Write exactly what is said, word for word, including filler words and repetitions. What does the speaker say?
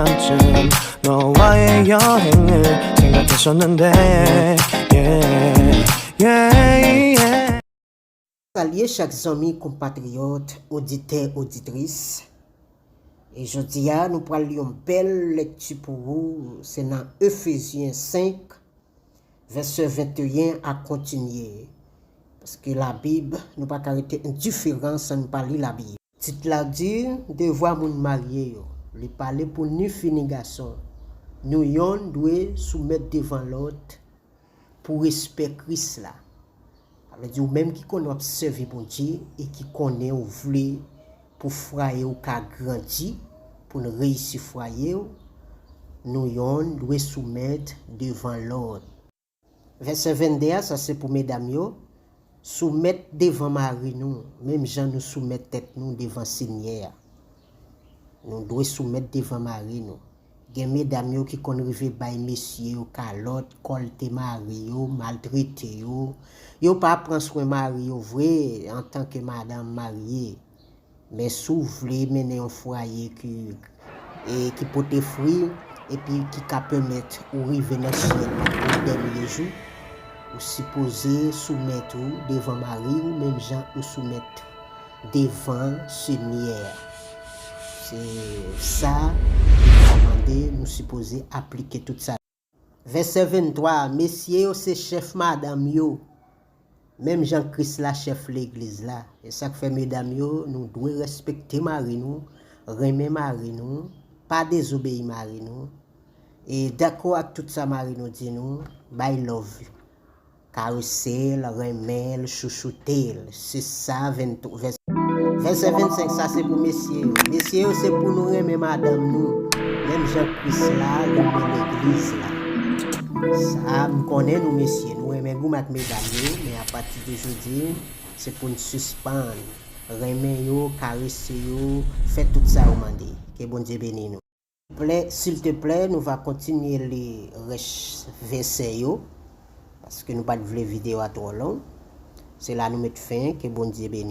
attention. No way in your hand, sing attention and then, yeah, yeah, yeah. Salye chak zanmi, konpatriyòt, oditè, oditris. E jodi a, nou pral li yon bèl lekti pou ou. Se nan Efezyen senk, vèsè venteyen a kontinye. Paske Labib, nou pa ka rete endiferan san nou pa li Labib. Tit la di, devwa moun marye yo. Li pale pou ni fi ni gason. Nou yonn dwe soumèt devan lòt pou respè Kris la. Sa vle di ou menm ki konnen w ap sèvi Bondye e ki konnen ou vle pou fwaye w ka grandi, pou n reyisi fwaye w, nou yonn dwe soumèt devan lòt. Vèsè vennde a, sa se pou medam yo. Soumèt devan mari nou, menm jan nou soumèt tèt nou devan Senyè a. Nou dwe soumèt devan mari nou. Gen medam yo ki konn rive bay mesye yo kalòt, kòlte mari yo, maltrete yo. Yo pa pran swen mari yo vre antanke madanm marye. Men si w vle mennen yon fwaye ki, e, ki pote fwi, epi ki ka pèmèt ou rive nan syèl la pou dènye jou, ou sipoze soumèt ou devan mari w, menm jan ou soumèt devan Senyè a. Se sa li kòmande, nou sipoze aplike tout sa. Vèsè venntwa, mesye yo se chèf madanm yo, menm jan Kris la chèf legliz la. E sa k fè medam yo, nou dwe respekte mari nou, renmen mari nou, pa dezobeyi mari nou, e dakò ak tout sa mari nou di nou, bay love, karese l, renmen l, chouchoute l. Se sa venntwa, vès-, vèsè vennsenk, sa se pou mesye yo. Mesye yo, se pou nou renmen madanm nou, menm jan Kris la renmen legliz la. Sa, m konnen nou mesye, nou renmen goumen ak medam yo, men apati de jodi, se pou n sispann renmen yo, karese yo, fè tout sa yo mande. Ke Bondye beni nou. Plè, silteplè, nou va kontinye li rès vèsè yo, paske nou pa t vle videyo a twò long. Se la nou met fen, ke Bondye beni.